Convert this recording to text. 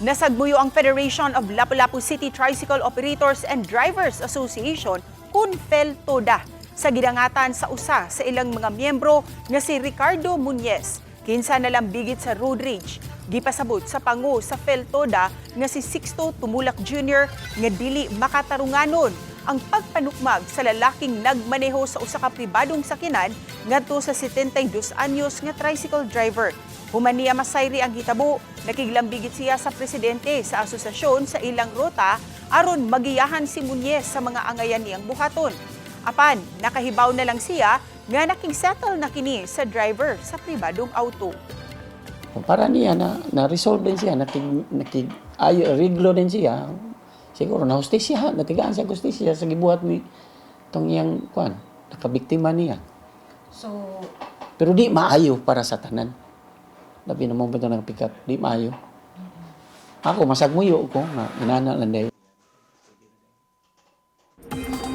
Nasagmuyo ang Federation of Lapu-Lapu City Tricycle Operators and Drivers Association kun FELTODA sa gidangatan sa usa sa ilang mga miyembro nga si Ricardo Muñez, kinsa nalambigit sa road rage. Gipasabot sa pangu sa FELTODA nga si Sixto Tumulak Jr. nga dili makatarunganon ang pagpanukmag sa lalaking nagmaneho sa usa ka pribadong sakinan ngadto sa 72 anyos nga tricycle driver. Human niya masayri ang hitabo, nakiglambigit siya sa presidente sa asosasyon sa ilang ruta aron magiyahan si Muñez sa mga angayan niyang buhaton. Apan, nakahibaw na lang siya nga nakigsettle na kini sa driver sa pribadong auto. Para niya na na-resolve din siya, nakig ayo riglo din siya. Siguro na hustisya, natigaan siya hustisya sa gibuhat ni tong iyang kuan, nakabiktima niya. So, Pero di maayo para sa tanan. Labi na mo ba ng pick up, di maayo. Ako masagmuyo ko nga inana lang dahil.